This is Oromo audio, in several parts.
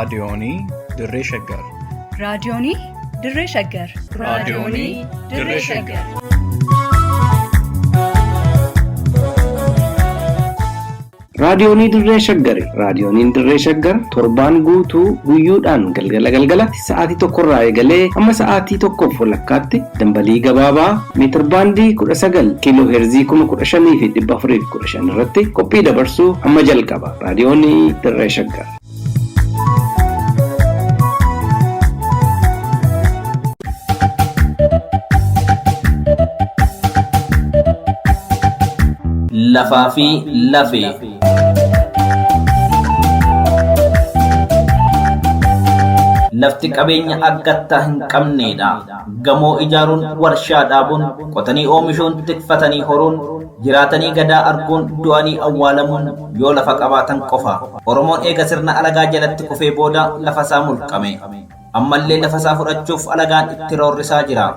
Raadiyoonii Dirree Shaggar. Raadiyoonii Dirree Shaggar. Raadiyoonii Dirree Shaggar. Raadiyoonii Dirree Shaggari. Raadiyooniin Dirree Shaggar torbaan guutuu guyyoodhaan galgala galgalatti sa'aatii tokkorraa eegalee hamma sa'aatii tokkoof walakkaatti dambalii gabaabaa meetirbaandii 19 kiiloo heerzii 15,415 irratti qophii dabarsuu hamma jalqaba. Raadiyoonii Dirree Shaggar. Lafaa fi lafee. Lafti qabeenya akkattaa hin qabneedha. Gamoo ijaaruun, warshaa dhaabuun, qotanii oomishuun, tikfatanii horuun, jiraatanii gadaa arguun, du'anii awwaalamuun yoo lafa qabaatan qofa. Oromoon eega sirna alagaa jalatti kufee booda lafa isaa mulqame. Ammallee lafa isaa fudhachuuf alagaan itti roorrisaa jira.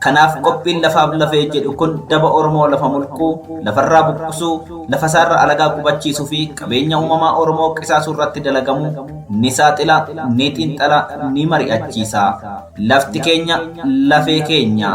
Kanaaf qophiin lafaaf lafee jedhu kun daba Oromoo lafa mulquu, lafarraa buqqisuu, lafa isaarra alagaa qubachiisuu fi qabeenya uumamaa Oromoo qisaasuu irratti dalagamu ni saaxila, ni xiinxala, ni mari'achiisa. Lafti keenya lafee keenya.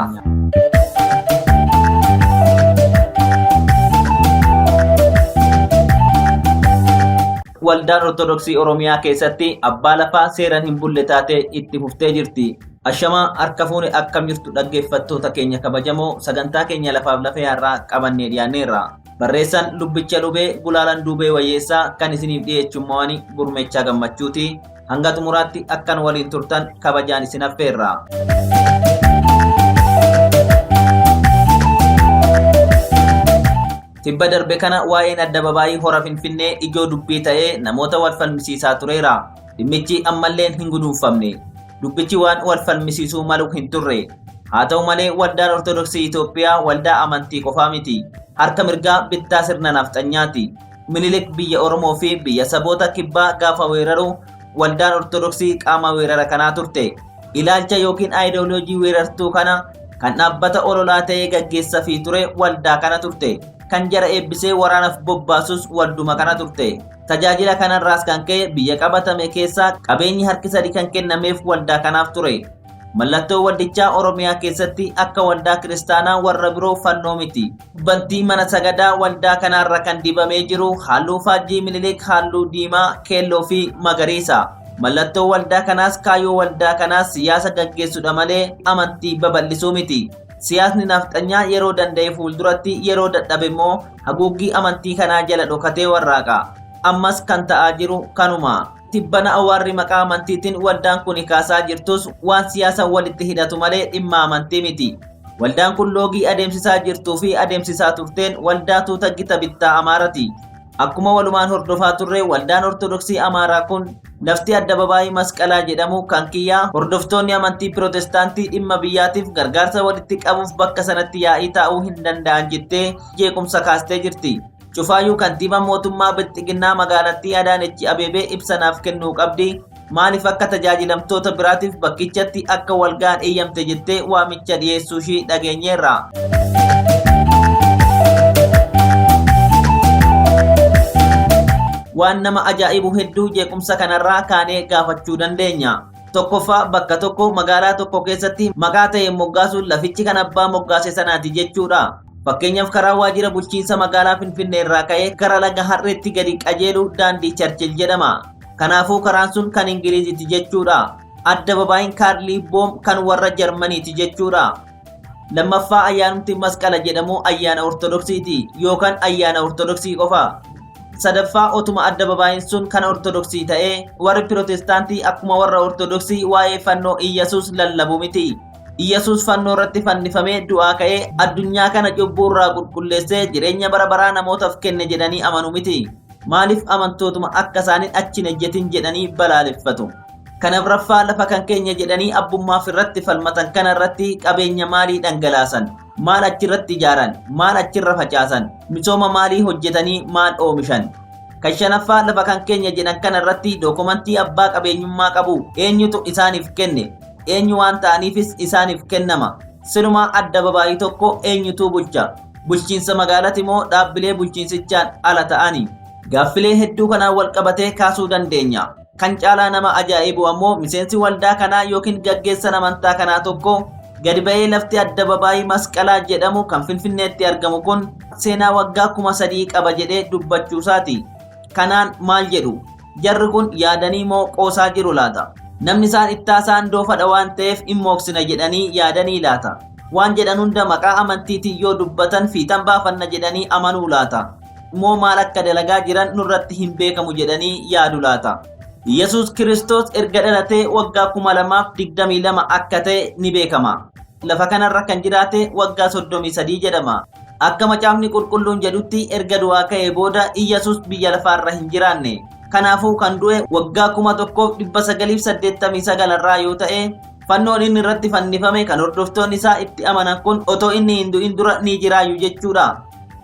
Waldaan Ortodoksii Oromiyaa keessatti abbaa lafaa seeraan hin bulle taatee itti fuftee jirti. Ashamaa harka fuune akkam jirtu dhaggeeffattoota keenya kabajamoo sagantaa keenya lafaaf lafee har'aa qabannee dhiyaanneerra. Barreessaan Lubbicha Lubee Gulaalaan Duubee Wayyeessaa kan isiniif dhiyeechu mo'ani Gurmeechaa Gammachuuti. Hanga xumuraatti akkan waliin turtan kabajaan isin affeerra. Tibba darbe kana waa'een addababaayii hora Finfinnee ijoo dubbii ta'ee namoota wal falmisiisaa tureera. Dhimmichi ammalleen hin guduunfamne. Dubbichi waan wal falmisiisuu malu hin turre. Haa ta'u malee waldaan Ortodoksii Itoophiyaa waldaa amantii qofaa miti. Harka mirgaa bittaa sirna nafxanyaati. Minilik biyya Oromoo fi biyya saboota kibbaa gaafa weeraru waldaan Ortodoksii qaama weerara kanaa turte. Ilaalcha yookiin aayidooloojii weerartuu kana kan dhaabbata ololaa ta'ee gaggeessafii ture waldaa kana turte. Kan jara eebbisee waraanaaf bobbaasus walduma kana turte. Tajaajila kanarraas kan ka'e biyya qabatame keessaa qabeenyi harki sadi kan kennameef waldaa kanaaf ture. Mallattoo waldichaa Oromiyaa keessatti akka waldaa kiristaanaa warra biroo fannoo miti. Bantii mana sagadaa waldaa kanaarra kan dibamee jiru halluu faajjii Minilik halluu diimaa, keelloo fi magariisa. Mallattoo waldaa kanaas kaayyoo waldaa kanaas siyaasa gaggeessudha malee amantii babal'isuu miti. Siyaasni nafxanyaa yeroo danda'e fuulduratti yeroo dadhabe immoo haguuggii amantii kanaa jala dhokatee warraaqa. Ammas kan ta'aa jiru kanuma. Tibbana awaarri maqaa amantiitiin waldaan kun kaasaa jirtus waan siyaasa walitti hidhatu malee dhimma amantii miti. Waldaan kun loogii adeemsisaa jirtuu fi adeemsisaa turteen waldaa tuuta gita bittaa Amaarati. Akkuma walumaan hordofaa turre waldaan Ortodoksii Amaaraa kun lafti addababaayii Masqalaa jedhamu kan kiyyaa hordoftoonni amantii Pirootestaantii dhimma biyyaatiif gargaarsa walitti qabuuf bakka sanatti yaa'ii taa'uu hin danda'an jettee jeequmsa kaastee jirti. Cufaayyuu kantiibaan mootummaa Bilxiginnaa magaalattii Adaanechi Abeebee ibsa naaf kennuu qabdi. Maaliif akka tajaajilamtoota biraatiif bakkichatti akka walga'an eeyyamte jettee waamicha dhiyeessuu ishii dhageenyeerra. Waan nama ajaa'ibu hedduu jeequmsa kanarraa kaanee gaafachuu dandeenya. Tokkoffaa bakka tokko magaalaa tokko keessatti maqaa ta'e moggaasuun lafichi kan abbaa moggaase sanaati jechuudha. Fakkeenyaaf karaa waajjira bulchiinsa magaalaa Finfinnee irraa ka'ee gara laga Harreetti gadi qajeelu daandii Charchil jedhama. Kanaafuu karaan sun kan Ingiliziiti jechuudha. Addababaayiin Kaarlii Boom kan warra Jarmaniiti jechuudha. Lammaffaa ayyaanumti Masqala jedhamu ayyaana Ortodoksiiti yookaan ayyaana Ortodoksii qofa. Sadaffaa otuma addababaayiin sun kan Ortodoksii ta'ee warri Pirootestaantii akkuma warra Ortodoksii waa'ee fannoo Iyyasuus lallabu miti. Iyyasuus fannoo irratti fannifamee du'aa ka'ee addunyaa kana cubbuu irraa qulqulleessee jireenya bara baraa namootaaf kenne jedhanii amanu miti. Maaliif amantootuma akka isaaniin achi hin ejjetin jedhanii balaaleffatu. Kan afraffaa lafa kan keenya jedhanii abbummaaf irratti falmatan kana irratti qabeenya maalii dhangalaasan? Maal achirratti ijaaran? Maal achirra facaasan? Misooma maalii hojjetanii maal oomishan? Kan shanaffaa lafa kan keenya jedhan kana irratti dookumantii abbaa qabeenyummaa qabu eenyutu isaaniif kenne? Eenyu waan ta'aniifis isaaniif kennama? Silumaa adda babaayii tokko eenyutu bulcha? Bulchiinsa magaalati moo dhaabbilee bulchiinsichaan ala ta'ani? Gaaffilee hedduu kanaan wal qabatee kaasuu dandeenya. Kan caalaa nama ajaa'ibu ammoo miseensi waldaa kanaa yookiin gaggeessan amantaa kanaa tokko gadi ba'ee lafti addababaayii Masqalaa jedhamu kan Finfinneetti argamu kun seenaa waggaa 3000 qaba jedhee dubbachuusaati. Kanaan maal jedhu? Jarri kun yaadanii moo qoosaa jiru laata? Namni isaan ittaasaan doofadha waan ta'eef hin mooksina jedhanii yaadanii laata? Waan jedhan hunda maqaa amantiitiin yoo dubbatan fiixan baafanna jedhanii amanuu laata? Moo maal akka dalagaa jiran nurratti hin beekamu jedhanii yaadu laata? Yesuus Kiristoos erga dhalatee waggaa 2022 akka ta'e ni beekama. Lafa kanarra kan jiraate waggaa 33 jedhama. Akka macaafni qulqulluun jedhutti erga du'aa ka'ee booda Iyyasuus biyya lafaarra hin jiraanne. Kanaafuu kan du'e waggaa 1989 irraa yoo ta'e fannoon inni irratti fannifame kan hordoftoonni isaa itti amanan kun otoo inni hin du'in dura ni jiraayu jechuudha.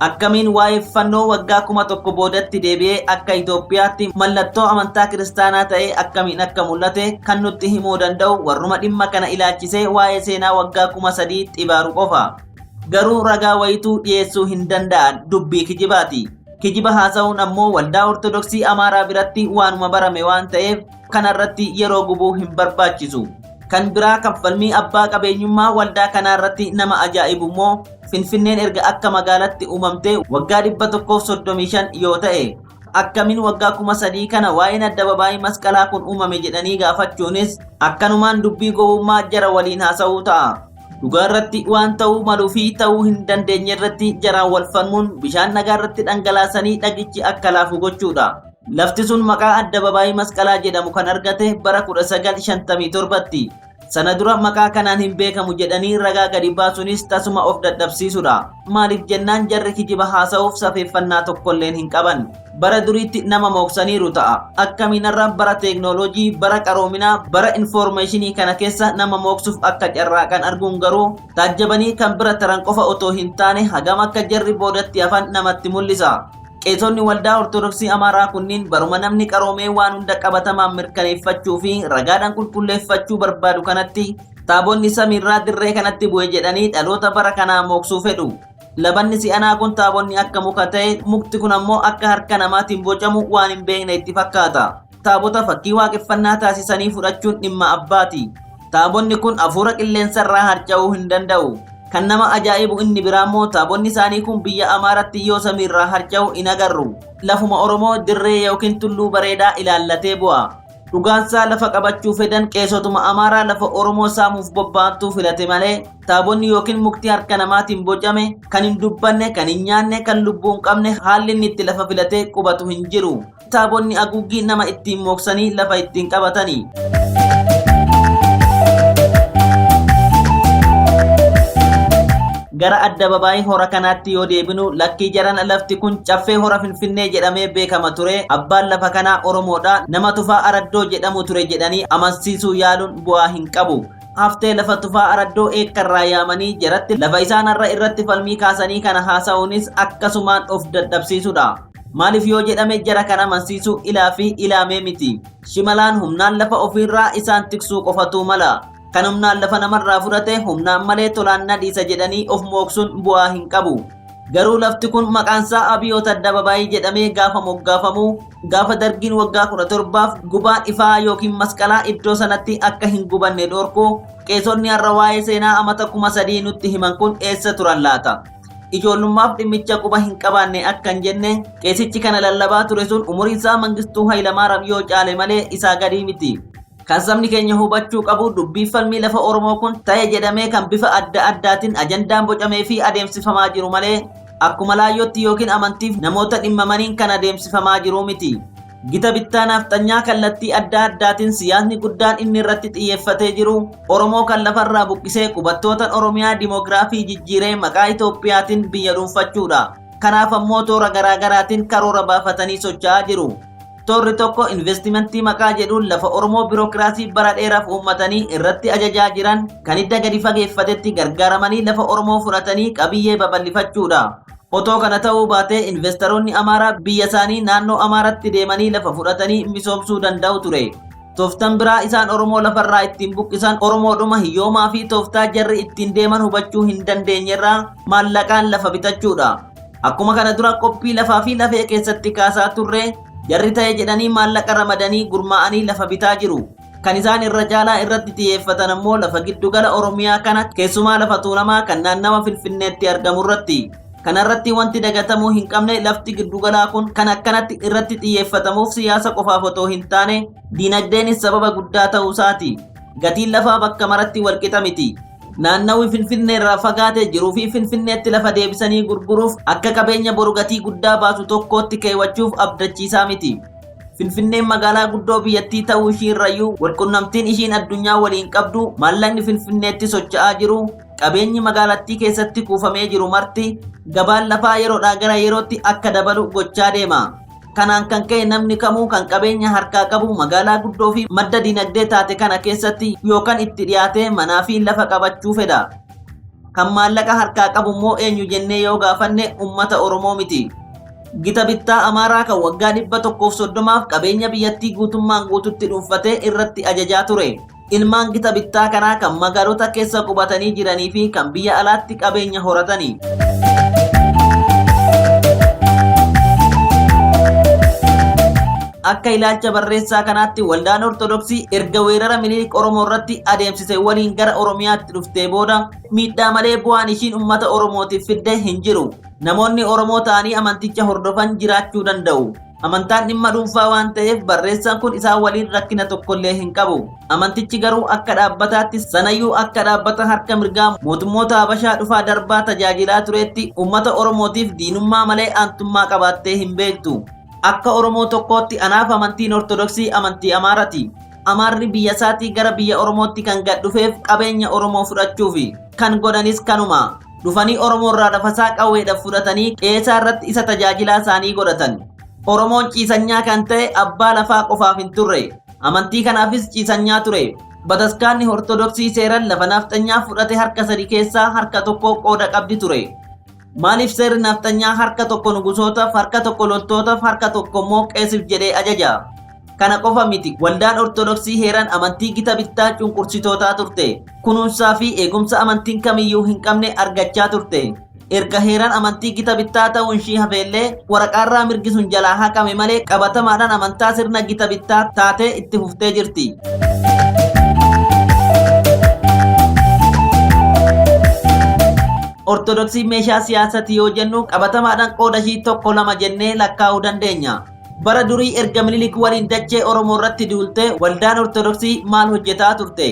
Akkamiin waa'ee fannoo waggaa 1000 boodatti deebi'ee akka Itoophiyaatti mallattoo amantaa kiristaanaa ta'ee akkamiin akka mul'ate kan nutti himuu danda'u warruma dhimma kana ilaalchisee waa'ee seenaa waggaa 3000 xibaaru qofa. Garuu ragaa wayituu dhiyeessuu hin danda'an dubbii kijibaati. Kijiba haasa'uun ammoo waldaa Ortodoksii Amaaraa biratti waanuma barame waan ta'eef kanarratti yeroo gubuu hin barbaachisu. Kan biraa kan falmii abbaa qabeenyummaa waldaa kanaarratti nama ajaa'ibu immoo Finfinneen erga akka magaalatti uumamtee waggaa 135 yoo ta'e akkamiin waggaa 3000 kana waa'een addababaayii masqalaa kun uumame jedhanii gaafachuunis akkanumaan dubbii gowwummaa jara waliin haasa'uu ta'a. Dhugaa irratti waan ta'uu maluu fi ta'uu hin dandeenye irratti jaraan wal falmuun bishaan dhagaa irratti dhangalaasanii dhagichi akka laafu gochuudha. Lafti sun maqaa addababaayii masqalaa jedhamu kan argate bara 1957tti. Sana dura maqaa kanaan hin beekamu jedhanii ragaa gadi baasuunis tasuma of dadhabsiisudha. Maaliif jennaan jarri kijiba haasa'uuf safeeffannaa tokkolleen hin qaban. Bara duriitti nama mooksaniiru ta'a. Akkamiin har'a bara teeknooloojii, bara qaroominaa, bara infoormeeshinii kana keessa nama mooksuuf akka carraaqan arguun garuu taajjabanii kan bira taran qofa otoo hin taane hagam akka jarri boodatti hafan namatti mul'isa. Qeesonni waldaa Ortodoksii Amaaraa kunniin baruma namni qaroomee waan hunda qabatamaan mirkaneeffachuu fi ragaadhaan qulqulleeffachuu barbaadu kanatti taabonni samiirraa dirree kanatti bu'e jedhanii dhaloota bara kanaa mooksuu fedhu. Labanni si'anaa kun taabonni akka muka ta'e mukti kun ammoo akka harka namaatiin bocamu waan hin beekne itti fakkaata. Taabota fakkii waaqeffannaa taasisanii fudhachuun dhimma abbaati. Taabonni kun hafuura qilleensarraa harca'uu hin danda'u. Kan nama ajaa'ibu inni biraa immoo taabonni isaanii kun biyya Amaaratti yoo samiirraa harca'u hin agarru. Lafuma Oromoo dirree yookiin tulluu bareedaa ilaallatee bu'a. Dhugaansaa lafa qabachuu fedhan qeesotuma Amaaraa lafa Oromoo saamuuf bobba'antuu filate malee taabonni yookiin mukti harka namaatiin bocame kan hin dubbanne, kan hin nyaanne, kan lubbuu hin qabne haalli inni itti lafa filatee qubatu hin jiru. Taabonni haguuggii nama ittiin mooksanii lafa ittiin qabatani. Gara addababaayii hora kanaatti yoo deebinu lakkii jaran lafti kun caffee hora Finfinnee jedhamee beekama ture. Abbaan lafa kanaa Oromoodha. Nama Tufaa Araddoo jedhamu ture jedhanii amansiisuu yaaluun bu'aa hin qabu. Haftee lafa Tufaa Araddoo eekkarraa yaamanii jaratti lafa isaan har'a irratti falmii kaasanii kana haasa'uunis akkasumaan of dadhabsiisudha. Maaliif yoo jedhame jara kan amansiisu ilaa fi ilaamee miti. Shimalaan humnaan lafa ofiirraa isaan tiksuu qofatu mala. Kan humnaan lafa namarraa fudhate humnaan malee tolaan na dhiisa jedhanii of mooksuun bu'aa hin qabu. Garuu lafti kun maqaansaa Abiyoot Addababaayii jedhamee gaafa moggaafamu gaafa dargiin waggaa 17f gubaan ifaa yookiin masqalaa iddoo sanatti akka hin gubanne dhorku qeesonni har'a waa'ee seenaa amata 3000 nutti himan kun eessa turan laata? Ijoollummaaf dhimmicha quba hin qabaanne akka hin jenne qeesichi kana lallabaa ture sun umuriin isaa Mangistuu Hayilamaaraam yoo caale malee isaa gadii miti. Kan sabni keenya hubachuu qabu dubbii falmii lafa Oromoo kun ta'e jedhamee kan bifa adda addaatiin ajandaan bocamee fi adeemsifamaa jiru malee akkuma laayyootti yookiin amantiif namoota dhimmamaniin kan adeemsifamaa jiru miti. Gita bittaa naafxanyaa kallattii adda addaatiin siyaasni guddaan inni irratti xiyyeeffatee jiru Oromoo kan lafarraa buqqisee qubattootan Oromiyaa dimoogiraafii jijjiiree maqaa Itoophiyaatiin biyya dhuunfachuudha. Kanaaf ammoo toora garaagaraatiin karoora baafatanii socho'aa jiru. Toorri tokko investimentii maqaa jedhuun lafa Oromoo birookiraasii bara dheeraaf uummatanii irratti ajajaa jiran kan hidda gadi fageeffatetti gargaaramanii lafa Oromoo fudhatanii qabiyyee babal'ifachuudha. Otoo kana ta'uu baatee investaroonni Amaaraa biyya isaanii naannoo Amaaratti deemanii lafa fudhatanii misoomsuu danda'u ture. Tooftan biraa isaan Oromoo lafarraa ittiin buqqisan Oromoodhuma hiyyoomaa fi tooftaa jarri ittiin deeman hubachuu hin dandeenyerraa maallaqaan lafa bitachuudha. Akkuma kana dura qophii lafaa fi lafee keessatti kaasaa turre Jarri ta'e jedhanii maallaqa ramadanii gurmaa'anii lafa bitaa jiru. Kan isaan irra caalaa irratti xiyyeeffatan ammoo lafa giddugala Oromiyaa kana keessumaa lafa Tuulamaa kan naannawa Finfinneetti argamu irratti. Kanarratti wanti dagatamuu hin qabne lafti giddugalaa kun kan akkanatti irratti xiyyeeffatamuuf siyaasa qofaaf otoo hin taane diinagdeenis sababa guddaa ta'uu isaati. Gatiin lafaa bakka maratti walqixa miti. Naannawwi Finfinnee irraa fagaatee jiruu fi Finfinneetti lafa deebisanii gurguruuf akka qabeenya boru gatii guddaa baasu tokkootti keewwachuuf abdachiisaa miti. Finfinneen magaalaa guddoo biyyattii ta'uu ishii irrayyuu walqunnamtiin ishiin addunyaa waliin qabdu maallaqni Finfinneetti socho'aa jiru qabeenyi magaalattii keessatti kuufamee jiru marti gabaan lafaa yeroodhaa gara yerootti akka dabalu gochaa deema. Kanaan kan ka'e namni kamuu kan qabeenya harkaa qabu magaalaa guddoo fi madda dinagdee taate kana keessatti yookaan itti dhiyaatee manaa fi lafa qabachuu fedha. Kan maallaqa harkaa qabu immoo eenyu jennee yoo gaafanne uummata Oromoo miti. Gita bittaa Amaaraa kan waggaa 130f qabeenya biyyattii guutummaan guututti dhuunfatee irratti ajajaa ture. Ilmaan gita bittaa kanaa kan magaalota keessa qubatanii jiranii fi kan biyya alaatti qabeenya horatani. Akka ilaalcha barreessaa kanaatti waldaan Ortodoksii erga weerara Minilik Oromoo irratti adeemsise waliin gara Oromiyaatti dhuftee booda miidhaa malee bu'aan ishiin uummata Oromootiif fidde hin jiru. Namoonni Oromoo ta'anii amanticha hordofan jiraachuu danda'u. Amantaan dhimma dhuunfaa waan ta'eef barreessaan kun isaan waliin rakkina tokkollee hin qabu. Amantichi garuu akka dhaabbataatti sanayyuu akka dhaabbata harka mirgaa mootummoota Habashaa dhufaa darbaa tajaajilaa tureetti uummata Oromootiif diinummaa malee aantummaa qabaattee hin beektu. Akka Oromoo tokkootti anaaf amantiin Ortodoksii amantii Amaarati. Amaarri biyya isaatii gara biyya Oromootti kan gad dhufeef qabeenya Oromoo fudhachuufi. Kan godhanis kanuma. Dhufanii Oromoo irraa lafasaa qawweedhaaf fudhatanii qe'eesaa irratti isa tajaajilaa isaanii godhatan. Oromoon ciisanyaa kan ta'e abbaa lafaa qofaaf hin turre. Amantii kanaafis ciisanyaa ture. Bataskaanni Ortodoksii seeran lafa nafxanyaa fudhate harka sadi keessaa harka tokko qooda qabdi ture. Maaliif seerri nafxanyaa harka tokko nugusootaaf, harka tokko loltootaaf, harka tokko immoo qeesiif jedhee ajaja? Kana qofa miti. Waldaan Ortodoksii heeran amantii gita bittaa cunqursitootaa turte. Kunuunsaa fi eegumsa amantiin kamiyyuu hin qabne argachaa turte. Erga heeran amantii gita bittaa ta'uun ishii hafeellee waraqaarraa mirgi sun jalaa haqame malee qabatamaadhaan amantaa sirna gita bittaa taatee itti fuftee jirti. Ortodoksii meeshaa siyaasati yoo jennu qabatamaadhaan qooda ishii tokko lama jennee lakkaa'uu dandeenya. Bara durii erga Minilik waliin dachee Oromoo irratti duulte waldaan Ortodoksii maal hojjetaa turte?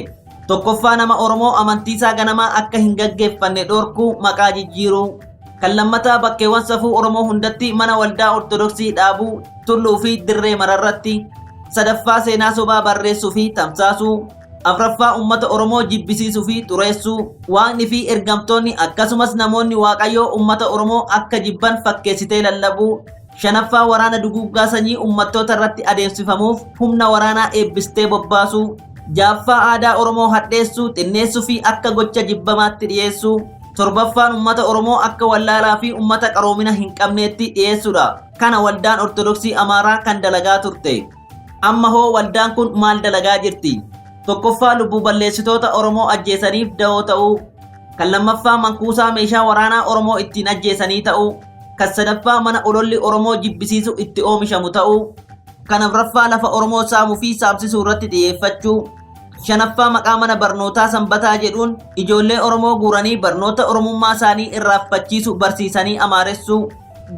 Tokkoffaa nama Oromoo amantiisaa ganamaa akka hin gaggeeffanne dhorkuu maqaa jijjiiruu. Kan lammataa bakkeewwan safuu Oromoo hundatti mana waldaa Ortodoksii dhaabuu, tulluu fi dirree mararratti. Sadaffaa seenaa sobaa barreessuu fi tamsaasuu. Afraffaa uummata Oromoo jibbisiisuu fi xureessuu. Waaqni fi ergamtoonni akkasumas namoonni Waaqayyoo uummata Oromoo akka jibban fakkeessitee lallabuu. Shanaffaa waraana duguuggaa sanyii uummattoota irratti adeemsifamuuf humna waraanaa eebbistee bobbaasuu. Ja'affaa aadaa Oromoo hadheessuu, xinneessuu fi akka gocha jibbamaatti dhiyeessuu. Torbaffaan uummata Oromoo akka wallaalaa fi uummata qaroomina hin qabneetti dhiyeessuudha. Kana waldaan Ortodoksii Amaaraa kan dalagaa turte. Amma hoo waldaan kun maal dalagaa jirti? Tokkoffaa lubbuu balleessitoota Oromoo ajjeesaniif da'oo ta'uu. Kan lammaffaa mankuusaa meeshaa waraanaa Oromoo ittiin ajjeesanii ta'uu. Kan sadaffaa mana ololli Oromoo jibbisiisu itti oomishamu ta'uu. Kan afraffaa lafa Oromoo saamuu fi saamsisuu irratti xiyyeeffachuu. Shanaffaa maqaa mana barnootaa Sanbataa jedhuun ijoollee Oromoo guuranii barnoota Oromummaa isaanii irraanfachiisu barsiisanii amaaressuu.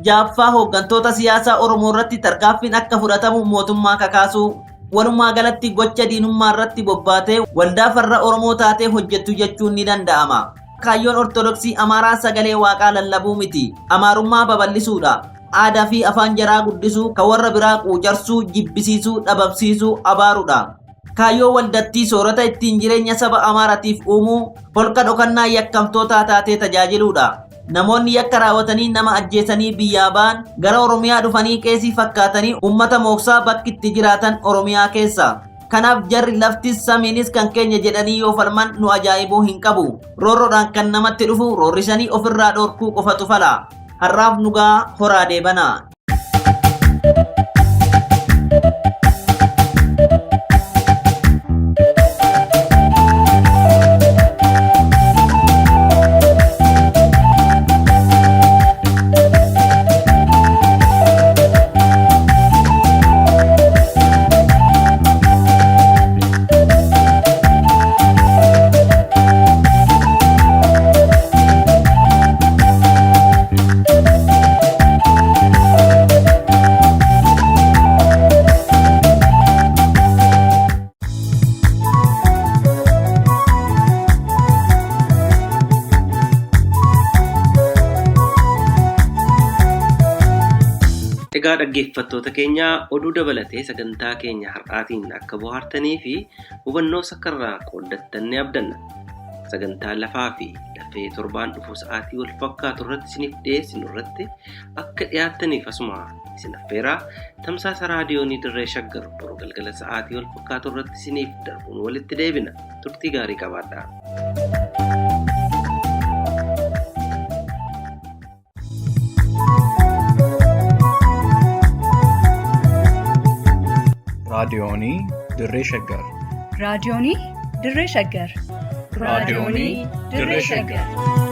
Ja'affaa hooggantoota siyaasaa Oromoo irratti tarkaanfiin akka fudhatamu mootummaa kakaasuu. Walumaa galatti gocha diinummaa irratti bobbaatee waldaa farra Oromoo taatee hojjettu jechuun ni danda'ama. Kaayyoon Ortodoksii Amaaraa sagalee Waaqaa lallabuu miti. Amaarummaa babal'isuudha. Aadaa fi afaan jaraa guddisuu, kan warra biraa quucarsuu, jibbisiisuu, dhabamsiisuu, abaaruudha. Kaayyoo waldattii soorata ittiin jireenya saba Amaaratiif uumuu, holqa dhokannaa yakkamtootaa taatee tajaajiluudha. Namoonni yakka raawwatanii nama ajjeesanii biyyaa ba'an gara Oromiyaa dhufanii qeesii fakkaatanii uummata mooksaa bakki itti jiraatan Oromiyaa keessa. Kanaaf jarri laftis samiinis kan keenya jedhanii yoo falman nu ajaa'ibuu hin qabu. Roorroodhaan kan namatti dhufu roorrisanii ofirraa dhorkuu qofatu fala. Har'aaf nugaa horaa deebanaa. Egaa dhaggeeffattoota keenya, oduu dabalatee sagantaa keenya har'aatiin akka bohaartanii fi hubannoo sakkarraa qooddattan ni abdanna. Sagantaa lafaa fi lafee torbaan dhufu sa'aatii wal fakkaatu irratti isiniif dhiyeessinu irratti akka dhiyaattaniif asuma isin affeeraa, tamsaasa raadiyoonii Dirree Shaggar boru galgala sa'aatii wal fakkaatu irratti isiniif darbuun walitti deebina. Turtii gaarii qabaadhaa. Raadiyoonii Dirree Shaggar. Raadiyoonii Dirree Shaggar. Raadiyoonii Dirree Shaggar.